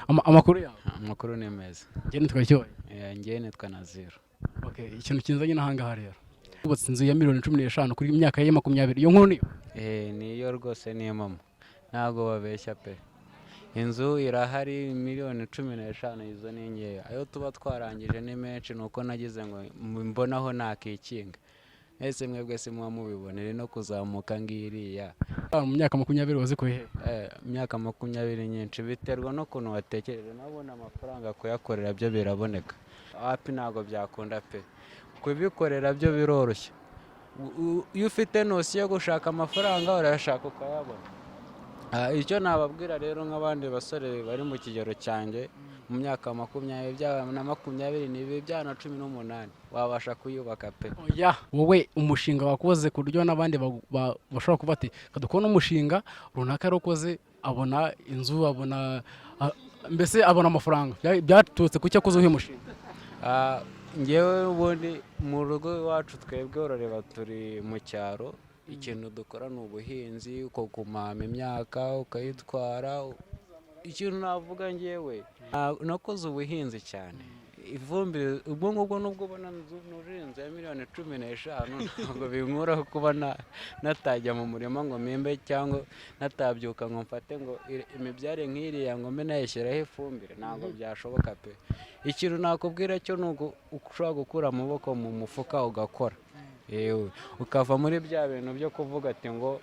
Amakuru yawe? Amakuru ni meza. Njye nitwa Cyubahiro. Njyewe nitwa Naziru. Okay, ikintu kinzanye n'ahangaha rero, wubatse inzu ya miliyoni 15 kuri imyaka ye 20. Iyo nkuru niyo? Niyo rwose, niyo mama, ntabwo babeshya pe. Inzu irahari, miliyoni 15 izo ni nkeya. Ayo tuba twarangije ni menshi, ni uko nagize ngo mbonaho nakikinga. Ese mwebwe se muba mubibona iri no kuzamuka ngiriya? Mu myaka 20 wazikuye he? Imyaka 20 nyinshi, biterwa n'ukuntu watekereje. Nabona amafaranga kuyakorera byo biraboneka, wapi, ntabwo byakunda pe. Kubikorera byo biroroshye. Iyo ufite notion yo gushaka amafaranga, urayashaka ukayabona. Icyo nababwira rero nk'abandi basore bari mu kigero cyanjye, mu myaka 20, byaba na 22, byaba na 18, wabasha kuyubaka pe. Oya, wowe umushinga wakoze ku buryo n'abandi bashobora kuba ati kadukubona umushinga runaka yarakoze, abona inzu, abona mbese abona amafaranga. Byaturutse ku cyo akoze uyu mushinga? Njyewe ubundi mu rugo iwacu twebwe, urareba turi mu cyaro, ikintu dukora ni ubuhinzi, uko kumama imyaka ukayitwara. Ikintu navuga njyewe, nakoze ubuhinzi cyane, ifumbire. Ubwo ngubwo nubwo ubona nujuje inzu ya miliyoni 15, ntabwo binkuraho kuba natajya mu murima ngo mpimbe, cyangwa natabyuka ngo mfate ngo imibyare nk'iriya ngo mbe nayishyiraho ifumbire. Ntabwo byashoboka pe. Ikintu nakubwira cyo ni uko ushobora gukura amaboko mu mufuka ugakora, yewe ukava muri bya bintu byo kuvuga ati ngo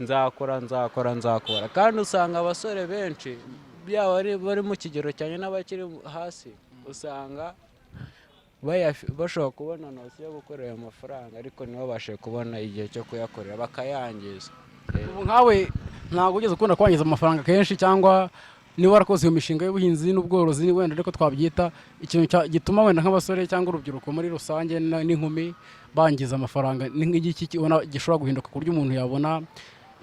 nzakora, nzakora, nzakora. Kandi usanga abasore benshi, byaba bari mu kigero cyane n'abakiri hasi, usanga bashobora kubona notion yo gukorera ayo mafaranga, ariko ntibabashe kubona igihe cyo kuyakorera, bakayangiza. Ubu nkawe ntabwo ugeze ukunda kwangiza amafaranga kenshi, cyangwa niba warakoze iyo mishinga y'ubuhinzi n'ubworozi wenda ariko twabyita ikintu gituma wenda nk'abasore cyangwa urubyiruko muri rusange n'inkumi bangiza amafaranga, ni nk'igiki ubona gishobora guhinduka ku buryo umuntu yabona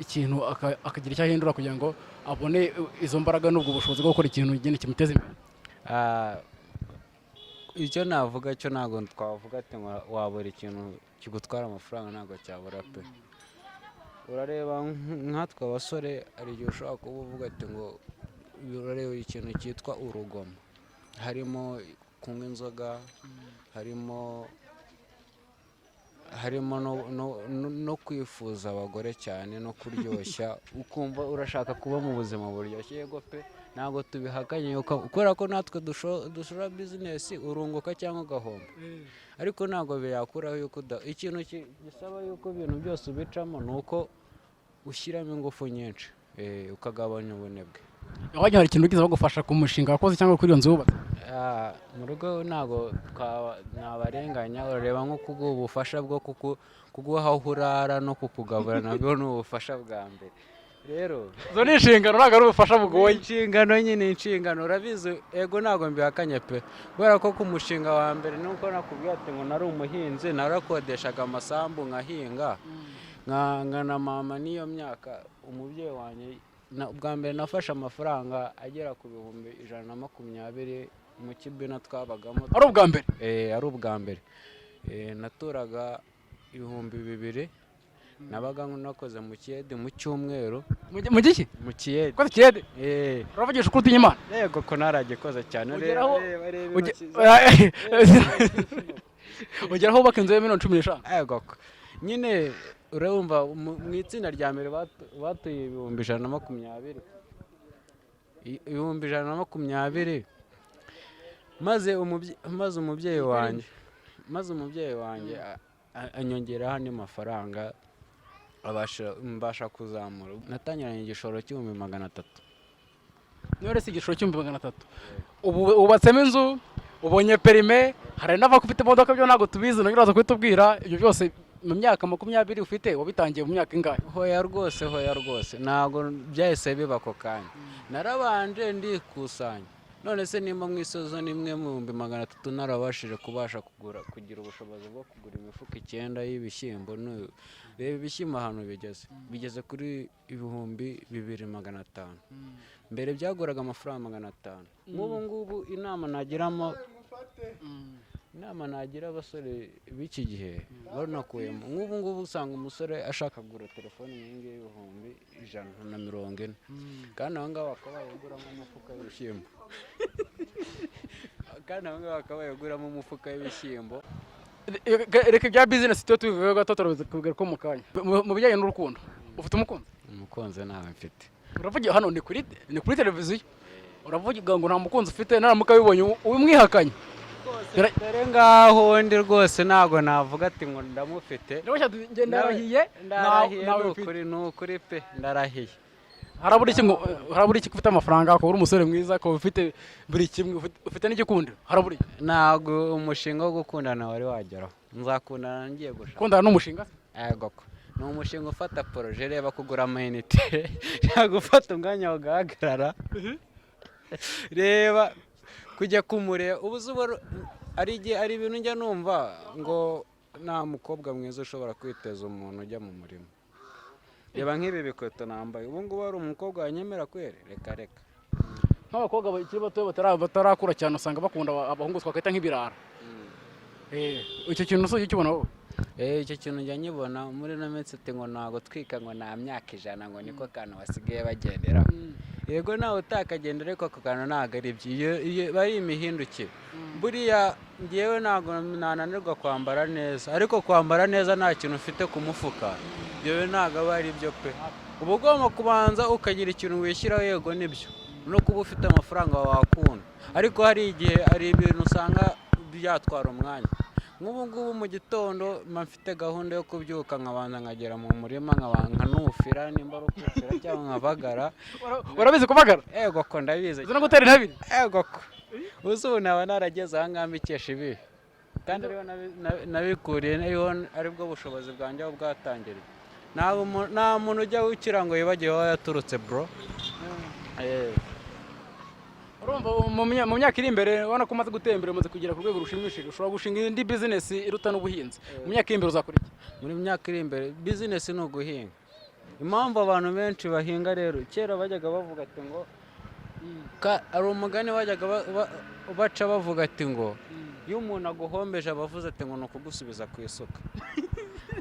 ikintu akagira icyo ahindura kugira ngo abone izo mbaraga n'ubwo bushobozi bwo gukora ikintu nyine kimuteza imbere? Icyo navuga cyo, ntabwo twavuga ati ngo wabura ikintu kigutwara amafaranga, ntabwo cyabura pe. Urareba nkatwe abasore, hari igihe ushobora kuba uvuga ati ngo urareba ikintu cyitwa urugomo, harimo kunywa inzoga, harimo no kwifuza abagore cyane no kuryoshya, ukumva urashaka kuba mu buzima buryoshye. Yego pe, ntabwo tubihakanye yuko kubera ko natwe dushora business, urunguka cyangwa ugahomba, ariko ntabwo biyakuraho yuko ikintu gisaba yuko ibintu byose ubicamo ni uko ushyiramo ingufu nyinshi, ukagabanya ubunebwe. Wajya hari ikintu wigeze bagufasha ku mushinga wakoze cyangwa kuri iyo nzu wubatse? Mu rugo ntabwo nabarenganya. Urareba nko kuguha ubufasha bwo kuguha aho urara no kukugabura, nabwo ni ubufasha bwa mbere rero. Izo ni inshingano, ntabwo ari ubufasha bugoye. Inshingano nyine, inshingano urabizi. Ego, ntabwo mbihakanye pe, kubera ko ku mushinga wa mbere nuko nakubwiye ati ngo nari umuhinzi, narakodeshaga amasambu nkahinga nka na mama n'iyo myaka. Umubyeyi wanjye ubwa mbere nafashe amafaranga agera ku 120,000 mu kibina twabagamo. Ari ubwa mbere? Ari ubwa mbere. Naturaga 2000, nabaga nakoze mu kiyede mu cyumweru. Mu giki? Mu kiyede. Ukoze ikiyede? Eh. Uravugisha ukuri, utinya Imana? Yego ko, naragikoze cyane. Ugeraho Reba, reba intoki. Ugeraho wubaka inzu ya miliyoni 15? Yego ko. Nyine urumva mu itsinda rya mbere batuye 120,000, 120,000, maze umubyeyi wanjye anyongeraho andi mafaranga, mbasha kuzamura. Natangiranye igishoro cy'300,000. Niba rero igishoro cy'300,000, ubu wubatsemo inzu, ubonye permis, hari n'abava ufite imodoka, byo ntabwo tubizi, nabyo uraza kubitubwira. Ibyo byose mu myaka 20 ufite, wabitangiye mu myaka ingahe? Hoya rwose, hoya rwose, ntabwo byahise biba ako kanya. Narabanje ndikusanya. None se nimba mu isozo nimwe mu 300,000 narabashije kubasha kugura, kugira ubushobozi bwo kugura imifuka 9 y'ibishyimbo, reba ibishyimbo ahantu bigeze kuri 2500. Mbere byaguraga amafaranga 500. Nk'ubu ngubu inama nagiramo Inama nagira abasore b'iki gihe banakuyemo, nk'ubu ngubu usanga umusore ashaka kugura telefone nk'iyi ngiyi 140,000, kandi aho ngaho bakaba bayiguramo umufuka w'ibishyimbo, kandi aho ngaho bakaba bayiguramo umufuka w'ibishyimbo. Reka ibya bizinesi tujye tubivugaho gato, turabizi kubigaruka mu kanya. Mu bijyanye n'urukundo, ufite umukunzi? Umukunzi ntawe mfite. Uravugira hano, ni kuri televiziyo, uravuga ngo nta mukunzi ufite, naramuka abibonye ubimwihakanye. Dore ngaho ndi rwose, ntabwo navuga ati ngo ndamufite. Njye ndarahiye. Ndarahiye. Nawe Ni ufite. ukuri, ni ukuri pe, ndarahiye. Harabura iki ngo, harabura iki ko ufite amafaranga, ukaba uri umusore mwiza, ukaba ufite buri kimwe, ufite n'igikundiro, harabura iki? Ntabwo umushinga wo gukundana wari wageraho, nzakundana ngiye gushaka. Gukundana n'umushinga se? Yego ko ni umushinga ufata projet. Reba kugura amayinite ntabwo ufata umwanya ugahagarara, reba kujya kumureba ubu uzi ari igihe ari ibintu njya numva ngo nta mukobwa mwiza ushobora kwiteza umuntu ujya mu murima. Reba nk'ibi bikweto nambaye ubu ngubu, hari umukobwa wanyemera kweri? Reka reka. Nk'abakobwa bakiri bato batarakura cyane, usanga bakunda abahungu twakwita nk'ibirara. Icyo kintu usujya ukibona wowe? Icyo kintu njya nyibona muri ino minsi, ati ngo ntabwo twika ngo nta myaka 100, ngo niko kantu basigaye bagenderaho. Yego, nawe utakagenda, ariko ako kantu ntabwo ari byo. Iyo bari imihindukire, buriya ngewe ntabwo nananirwa kwambara neza, ariko kwambara neza nta kintu ufite ku mufuka, ibyo ntabwo aba ari byo pe. Uba ugomba kubanza ukagira ikintu wishyiraho. Yego nibyo, no kuba ufite amafaranga wakunda, ariko hari igihe hari ibintu usanga byatwara umwanya. Nk'ubu ngubu mu gitondo mba mfite gahunda yo kubyuka nkabanza nkagera mu murima, nkabanza nufira, nimba ari ukufira cyangwa nkabagara. Urabizi kubagara? Ego ko ndabizi. Uzi no gutera intabire? Ego ko uzi, ubu naba narageze aha ngaha mbikesha ibi, kandi ariho nabikuriye, ariho aribwo bushobozi bwanjye aho bwatangiriye. Nta muntu ujya ukira ngo yibagiwe aho yaturutse, bro. Urumva mu myaka iri imbere, ubona ko umaze gutera imbere, umaze kugera ku rwego rushimishije, ushobora gushinga indi bizinesi iruta n'ubuhinzi. Mu myaka iri imbere uzakora iki? Muri myaka iri imbere, bizinesi ni uguhinga. Impamvu abantu benshi bahinga rero, kera bajyaga bavuga ati ngo hari umugani bajyaga baca bavuga ati ngo iyo umuntu aguhombeje aba avuze ati ngo ni ukugusubiza ku isuka.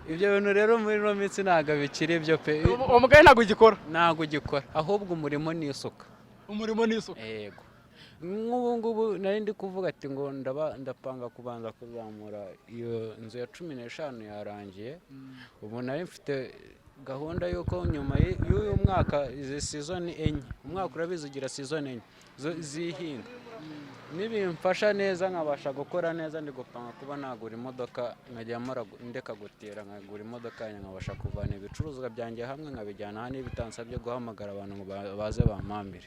Ibyo bintu rero muri ino minsi ntabwo bikiri ibyo pe. Uwo mugani ntabwo ugikora? Ntabwo ugikora, ahubwo umurimo ni isuka. Umurimo ni isuka. Yego, nk'ubu ngubu nari ndi kuvuga ati ngo ndaba ndapanga kubanza kuzamura iyo nzu ya 15 yarangiye. Ubu nari mfite gahunda y'uko nyuma y'uyu mwaka, izi season 4, umwaka urabizi ugira season 4 z'ihinga, nibimfasha neza nkabasha gukora neza, ndi gupanga kuba nagura imodoka, nkajya mpora ndeka gutira, nkagura imodoka yanjye, nkabasha kuvana ibicuruzwa byanjye hamwe nkabijyana ahandi bitansabye guhamagara abantu ngo baze bampambire.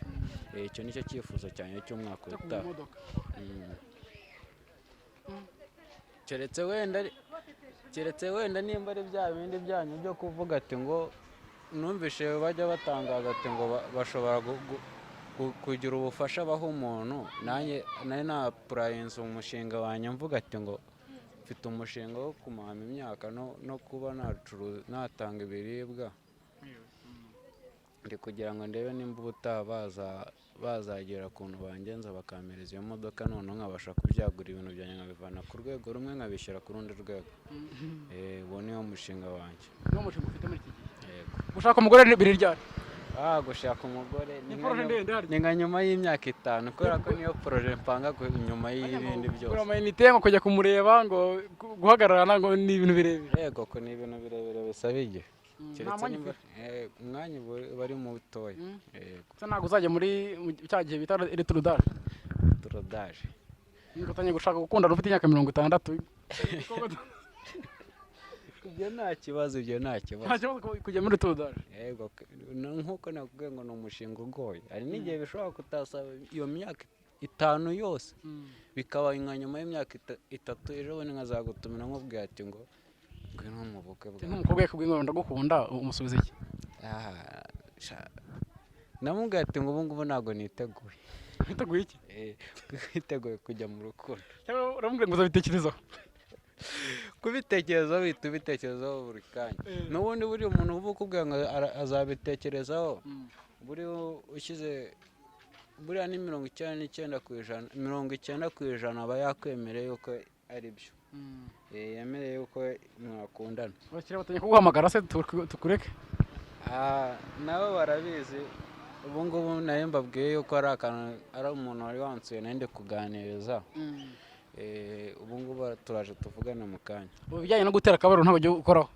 Icyo nicyo cyifuzo cyanjye cy'umwaka Cyo kugura utaha. imodoka. Keretse wenda nimba ari bya bindi byanyu byo kuvuga ati ngo numvishe bajya batangaza ati ngo bashobora kugira ubufasha baha umuntu, nanjye nari napurayinze umushinga wanjye mvuga ati ngo mfite umushinga wo kumama imyaka no kuba natanga ibiribwa, ndi kugira ngo ndebe nimba ubutaha bazagera ukuntu bangenza bakampereza iyo modoka, noneho nkabasha kubyagura ibintu byanjye, nkabivana ku rwego rumwe nkabishyira ku rundi rwego. Uwo niwo mushinga wanjye. Niwo mushinga ufite muri iki gihe? Yego. Gushaka umugore biri ryari? Ah, gushaka umugore ni Ni projet ndende harya? Ni nka nyuma y'imyaka 5, kubera ko niyo projet mpanga nyuma y'ibindi byose. Kugura amayinite, ngo kujya kumureba, ngo guhagararana, ngo ni ibintu birebire. Yego ko ni ibintu birebire bisaba igihe. Nta Keretse mwanya nimba ufite. Umwanya uba ari mutoya. Yego. Se ntabwo uzajya muri cya gihe bita retour d'âge? Turodaje. Utangiye gushaka gukundana ufite imyaka 60. Ibyo nta kibazo, ibyo nta kibazo. Nta kibazo kujya muri retour d'âge? Yego, nk'uko nakubwiye ngo ni umushinga ugoye, hari n'igihe bishobora kutasaba iyo myaka 5 yose, bikaba nka nyuma y'imyaka 3, ejo bundi nkazagutumira nkubwira ati ngo ngwino mu bukwe bwawe. Nk'umukobwa yakubwiye ngo ndagukunda, umusubiza iki? Ah, namubwiye ati ngo ubu ngubu ntabwo niteguye. Witeguye iki? Niteguye kujya mu rukundo. Cyangwa uramubwira ngo uzabitekerezaho? Kubitekerezaho bihita ubitekerezaho buri kanya. N'ubundi buriya umuntu uba ukubwira ngo azabitekerezaho, buriya ushyize buriya ni 99%, 90% aba yakwemereye yuko ari byo. Yemere yuko mwakundana. Abakiriya batangiye kuguhamagara se, tukureke? Ah, nabo barabizi. Ubu ngubu nayo mbabwiye yuko ari akantu, ari umuntu wari wansuye, nari ndi kuganiriza. Ubu ngubu turaje tuvugane mu kanya. Ubu bijyanye no gutera akabariro ntabwo ujya ukoraho?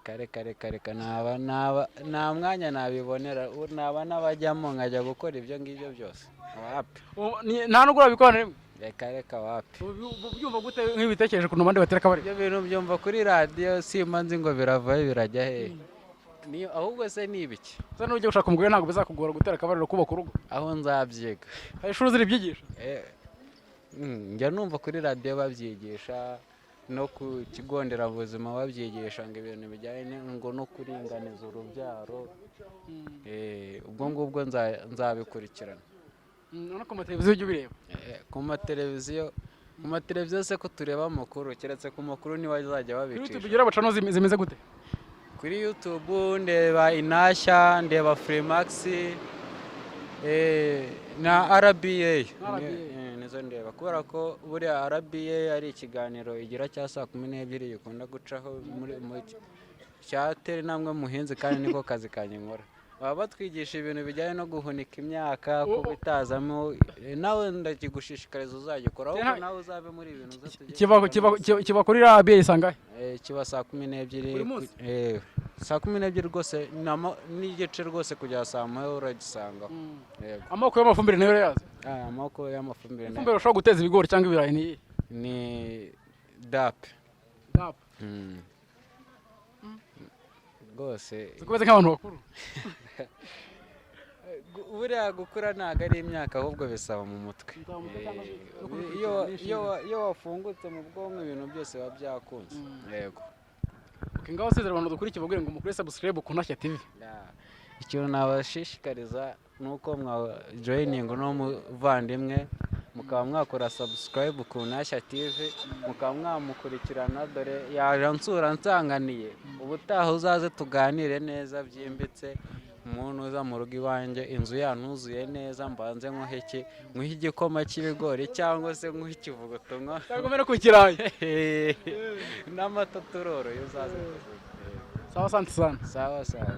Kare kare kare kare, naba nta mwanya nabibonera. Ubu naba n'abajyamo nkajya gukora ibyo ngibyo byose, wapi. Ubu nta nubwo urabikora na rimwe? Reka reka, wapi. Ubu ubyumva gute nk'ibitekereje ukuntu abandi batera akabariro? Ibyo bintu byumva kuri radiyo, simba nzi ngo biravayo birajya hehe. Niyo ahubwo se ni ibiki? Se nujya gushaka umugore ntabwo bizakugora gutera akabariro, kubaka urugo? Aho nzabyiga. Hari ishuri ziribyigisha? Njya numva kuri radiyo babyigisha, no ku kigo nderabuzima babyigisha, ngo ibintu bijyanye ngo no kuringaniza urubyaro. Ubwo ngubwo nzabikurikirana. No ku mateleviziyo ujya ubireba? Ku mateleviziyo se ko tureba amakuru? Keretse ku makuru niba bazajya Kuri babicisha. YouTube ugira bacano zimeze gute? Kuri YouTube ndeba Intashya, ndeba Freemax na RBA. RBA. Nizo ndeba, kubera ko buriya RBA ari ikiganiro igira cya saa 12 gikunda gucaho muri cyatera intambwe muhinzi, kandi niko kazi kanjye nkora. Baba batwigisha ibintu bijyanye no guhunika imyaka, kubitazamo. Nawe ndakigushishikariza uzagikora, ahubwo nawe uzabe muri ibintu uze tujye Kiba kuri RBA isangahe? Kiba saa 12. Buri munsi? Saa 12 rwose n'igice rwose kugera saa 1 uragisangaho. Yego. Amoko y'amafumbire nayo urayazi? Ah, amoko y'amafumbire Ifumbire ushobora guteza ibigori cyangwa ibirayi ni iyihe? Ni DAP. DAP. Rwose. Zikomeze nk'abantu bakuru. Buriya gukura ntabwo ari imyaka, ahubwo bisaba mu mutwe. Bisaba mu mutwe cyangwa no Iyo kubikurikirana iyo wafungutse mu bwonko, ibintu byose biba byakunze, yego. Okay, ngaho sezera abantu dukurikiye, babwire ngo mukore subscribe ku Ntashya TV. Yeah. Ikintu nabashishikariza ni uko mwa joining uno muvandimwe, mukaba mwakora subscribe ku Ntashya TV, mukaba mwamukurikirana. Dore yaje ansura nsanganiye. Ubutaha uzaze tuganire neza byimbitse. Umuntu uza mu rugo iwanjye, inzu yanuzuye neza, mbanze nkuhe iki? Nkuhe igikoma cy'ibigori cyangwa se nkuhe ikivuguto Cyangwa mbere ku kirayi. N'amata turoroye, uzaze tuvuge. Sawa, asante sana. Sawa sawa.